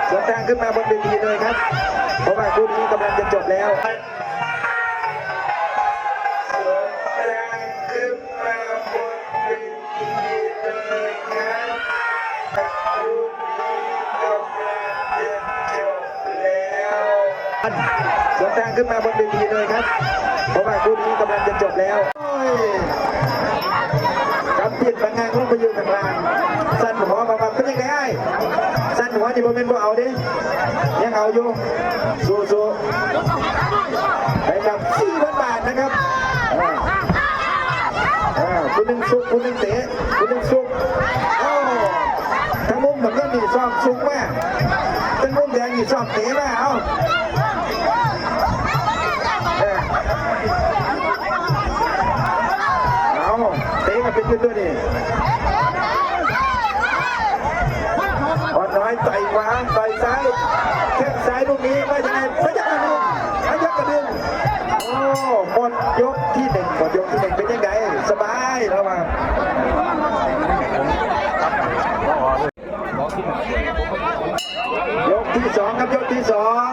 ສວນທາງຂຶ້ນມາບົນເວທີເລີຍຄັບ ເພາະວ່າຄູ່ນີ້ກຳລັງຈະຈົບແລ້ວ. ສວນທາງຂຶ້ນມາບົນເວທີເລີຍຄັບ ເພາະວ່າຄູ່ນີ້ກຳລັງຈະຈົບແລ້ວ. ໂອ້ຍ ກຳປິດບັງງານລົງໄປຢູ່ຂ້າງລ່າງ ສັ່ນຫົວມາວ່າ ເປັນຈັ່ງໃດອ້າຍ? ສັ່ນຫົວນີ້ບໍ່ແມ່ນບໍ່ເອົາເດ້ ຍັງເອົາຢູ່ ສູ້ໆ ໄປກັບສີ່ພັນບາດນະຄັບ. ເອີ ເອີ ຜູ້ໜຶ່ງຊຸກ ຜູ້ໜຶ່ງເຕະ ຜູ້ໜຶ່ງຊຸກ. ໂອ້ ທາງມຸມນ້ຳເງິນນີ້ຊ້ອມຊຸກມາ ທາງມຸມແດງນີ້ຊ້ອມເຕະມາ. ເອົາ ເອີ ເອົາ ເຕະກັນເປັນຢູ່ຕົວນີ້ ອ່ອນນ້ອຍຕ່ອຍຂວາ ຕ່ອຍຊ້າຍ ແຂ້ງຊ້າຍລູກນີ້ວ່າຍັງໄງ? ພະຍັກກະດຶງ ພະຍັກກະດຶງ. ໂອ້ ໝົດຍົກທີໜຶ່ງ ໝົດຍົກທີໜຶ່ງ ເປັນຈັ່ງໃດ? ສະບາຍ ລາວວ່າ. ຍົກທີສອງຄັບ ຍົກທີສອງ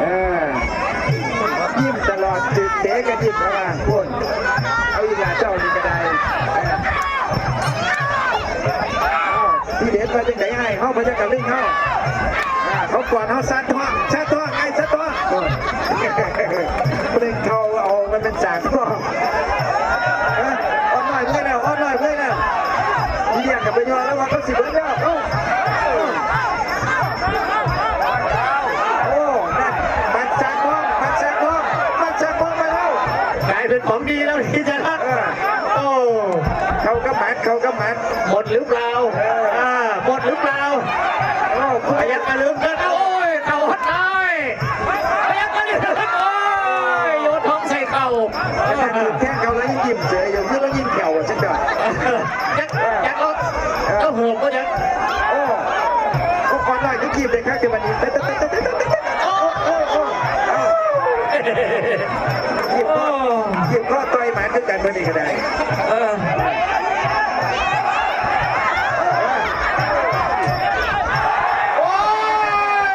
ເອີ ຍິ້ມຕະຫຼອດ ຖືກເຕະກະຍິ້ມ ເພາະວ່າພຸ້ນ ເອົາອີກລະ ເຈົ້ານີ້ກະໄດ້. ເອີ ທີເດັດວ່າຈັ່ງໃດອ້າຍ? ເຮົາພະຍັກກະເລັ່ງເຮົາ ເອີ ເຂົາກວາດເຮົາ ສັດທ້ອງ ສັດທ້ອງ ອ້າຍສັດທ້ອງ ເລັ່ງເຂົ້າເອົາ ມັນເປັນສາກທ້ອງ. ເອີ ອ່ອນນ້ອຍເມື່ອຍແລ້ວ ອ່ອນນ້ອຍເມື່ອຍແລ້ວ ອີ່ຫຍັງກະໄປຍ້ອນແລ້ວວ່າເຂົາຊິເບິດແລ້ວ. ໂອ້ ໂອ້ ນັ້ນ ບັດສາກທ້ອງ ບັດສາກທ້ອງ ບັດສາກທ້ອງມາແລ້ວ ກາຍເປັນຂອງດີແລ້ວນີ້ຈະ ເອີ ໂອ້ ເຂົ້າກັບໝັດ ເຂົ້າກັບໝັດ ໝົດຫຼືເປົ່າ? ເອີ ອ່າ ໝົດຫຼືເປົ່າ? ໂອ້ ພະຍັກກະເລິງເກີນ ໂອ້ຍ ເຂົ້າຮອດຕາຍ ພະຍັກກະເລິງ ໂອ້ຍ ໂຍນທອງໃສ່ເຂົ້າ ແທງເຂົ້າແລ້ວຍັງຍິ້ມເສີຍຢູ່ ຄືລາວຍິງແຂ້ວວ່າຊັ້ນດອກ. ຈັກ ຈັກເອົາ ເອີ ເອົາໂຫກບໍ່ຈັກ. ໂອ້ ໂອ້ ຄວາມໜ້ອຍຄືກີບໄດ້ຄັກແຕ່ບັດນີ້ ໂອ້ ໂອ້ ໂອ້ ໂອ້ ໂອ້ ໂອ້ ກີບຄອ ໂອ້ ກີບຄອຕ່ອຍໝານຄືກັນມື້ນີ້ກະໄດ້. ເອີ ໂອ້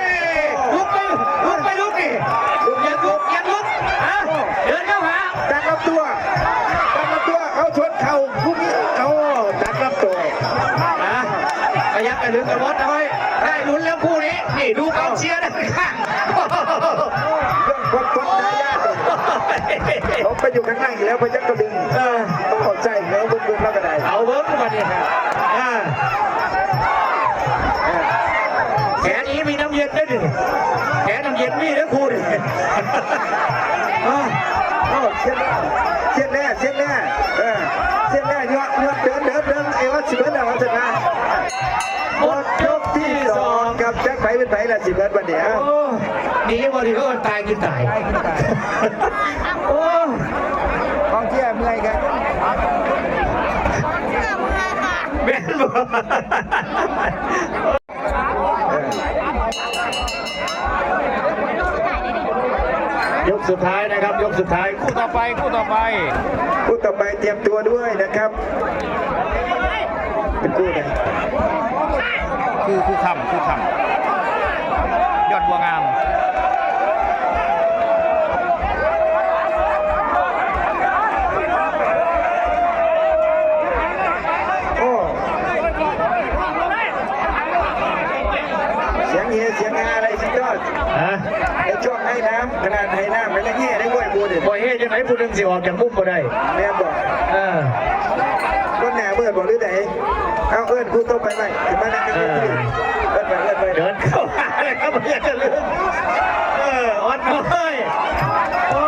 ຍ ລຸກໄປ ລຸກໄປ ລຸກນີ້ ລຸກ ຢ່າລຸກ ຢ່າລຸກ ຮະ ເດີນເຂົ້າຫາ ຕັດລຳຕົວ ຕັດລຳຕົວ ເອົາຊົນເຂົ່າ ລຸກນີ້ ໂອ້ ຕັດລຳຕົວ ຮະ ພະຍັກກະເລີງກະບໍ່ນ້ອຍ ໄດ້ລຸ້ນແລ້ວຄູ່ນີ້ ນີ້ດູກອງເຊຍນະ ເລື່ອງຄວາມກົດດັນຍາກ ລົງໄປຢູ່ຂ້າງໃນແລ້ວ ພະຍັກກະເລິງ ເອີ ຕ້ອງເຂົ້າໃຈແລ້ວ ເບິ່ງໆ ລາວກະໄດ້ ເອົາເບິ່ງບັດນີ້ ອ່າ ແຂນນີ້ມີນ້ຳເຢັນເດ້ນີ້ ແຂນນ້ຳເຢັນມີເດ້ຄູ່ນີ້ ເອີ ໂອ້ ສຽດ ສຽດແນ່ ສຽດແນ່ ເອີ ສຽດແນ່ ຍອດ ຍອດ ເດີນ ເດີນ ເດີນ ເອວາຊິເບິດແລ້ວວ່າຊັ້ນນະ. ໝົດຍົກທີສອງຄັບ ຈັກໃຜເປັນໃຜລະຊິເບິດບັດນີ້ ເອົາ ໂອ້ ໜີບໍ່ດີ ເອີ້ນຕາຍຄືຕາຍ ໂອ້ ກອງເຊຍເມື່ອຍກັນ ແມ່ນບໍ່? ยกสุดท้ายนะครับ ยกสุดท้าย คู่ต่อไป คู่ต่อไป คู่ต่อไปเตรียมตัวด้วยนะครับ เป็นคู่ไหน คู่ คู่ค่ำ คู่ค่ำ ยอดบัวงาม โอ้ เสียงเฮเสียงฮาอะไรสุดยอด ฮะ ไอ้ช่วงให้น้ำ ขนาดให้น้ำมันยังเฮได้เว้ย พูดดิ บ่เฮจั่งใด๋ ผู้หนึ่งสิออกจากมุมบ่ได้ แม่นบ่ เออ คนหน้ามืดบ่หรือใด๋ เอา เอิ้นผู้ต่อไปไว้ ขึ้นมานั่งกัน เออ เอิ้นไป เอิ้นไป เดินเข้าหาเลยครับ บ่อยากจะลืม เออ อ่อนน้อย โอ้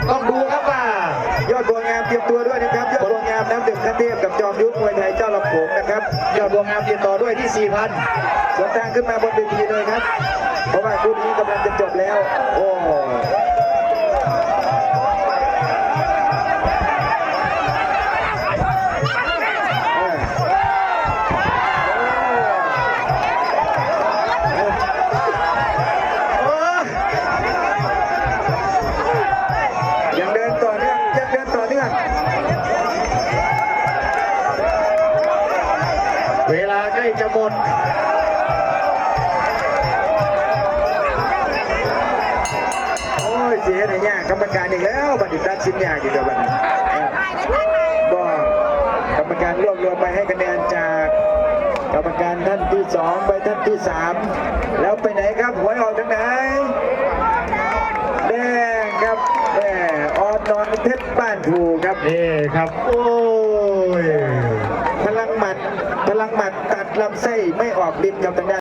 ต้องดูครับว่า ยอดบัวงามเตรียมตัวด้วยนะครับ ยอดบัวงาม น้ำดื่มขั้นเทพกับจอมยุทธมวยไทยเจ้าลำโขงนะครับ ยอดบัวงามติดต่อด้วยที่ สี่พัน สวนทางขึ้นมาบนเวทีเลยครับ เพราะว่าคู่นี้กำลังจะจบแล้ว โอ้ ยังเดินต่อเนื่อง ยังเดินต่อเนื่อง ໝົດ ໂອ້ຍ ຊິເຮັດໃຫ້ຍາກກຳມະການອີກແລ້ວ ບັດນີ້ຕັດສິນຍາກອີກແລ້ວບັດນີ້ ບໍ່ ກຳມະການລວບລວມໃບໃຫ້ຄະແນນຈາກກຳມະການທ່ານທີສອງໄປທ່ານທີສາມ ແລ້ວໄປໄຫນຄັບ ຫວຍອອກທາງໃດ? ແດງຄັບ ແໝ່ ອອດໜອນເພັດບ້ານພູຄັບ ນີ້ຄັບ ໂອ້ຍ ພະລັງໝັດ ພະລັງໝັດຕັດລຳໄສ້ໄມ່ອອກລິດຄັບ ທາງດ້ານ